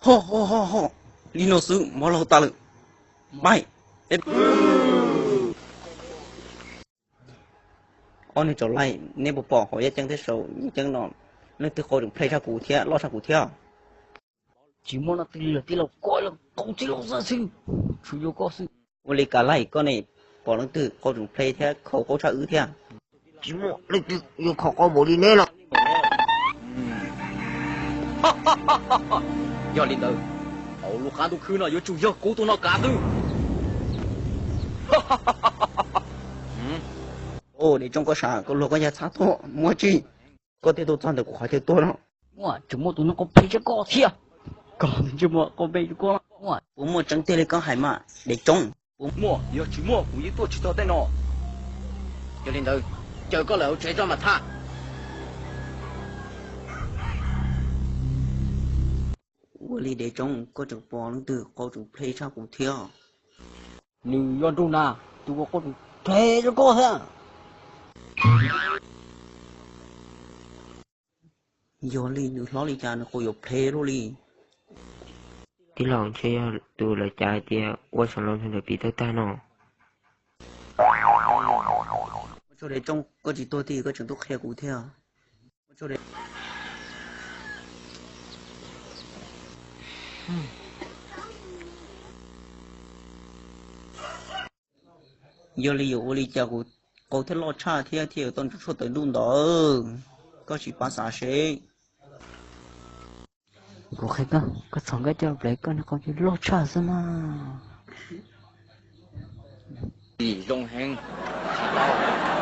Ho ho ho ho, li no xwb mov laug tas lawm. Pais. Ob niag tsaus laij, neb puas pom hauv yaj ceeb thiab saum yaj ceeb no, leej twg qau tseem plhe tshaj kuv thiab loj tshaj kuv thiab? Tsis muaj leej twg li lawm tij laug, koj qau txij loj xwb, tsuas yog koj xwb. Ua li kav laij, koj ne pom leej twg qau tseem plhe thiab khau qaub tshaj wb thiab? Tsis muaj leej twg yuav khau qaub npaum li neb los. Yog li ntawd, hauv lub qab ntuj khwb no yuav tsum yog kuv tus no kav xwb. Dev Tsoob, koj sav, koj luag koj yaj txhab tuaj muaj tsi? Koj thiaj tuaj txog ntawm kuv qhov chaw tuag no. Muaj, tseem muaj tus no qau plhe tshaj koj thiab. Koj ntsej muag qau plhe tshaj koj. Puas muaj tseeb tiag li koj hais mas Dev Tsoob? Puas muaj, yog tsis muaj kuv yeej tuaj tsis txog tej no. Yog li ntawd, caw koj lawm hauv tsev tso mam tham. Ua li Dev Tsoob, koj tseem pom leej twg qau tseem plhe tshaj kuv thiab? Nws yog nraug nas, tus uas qau tseem plhe tshaj koj thiab. Yog li nws hlob li cas nws qau yuav plhe luaj li? Tij laug, ntshe yog tus lawv cav hais tias ua saum loo ntawm pim tawg tag no. Ua tsaug Dev Tsoob, koj tsis tuag tiag koj tseem tuaj qhia kuv thiab. Yog li yuav ua li cas kuv qau thiaj loj tshaj thiab thiaj yuav tau ntsej tshuaj tawm ntuj ntawd? Koj sim pab xav seb. Kuv qhia koj, koj txhos nkawd coj los plev koj niag qau ces loj tshaj xwb na. Zoo heev, tsis tau.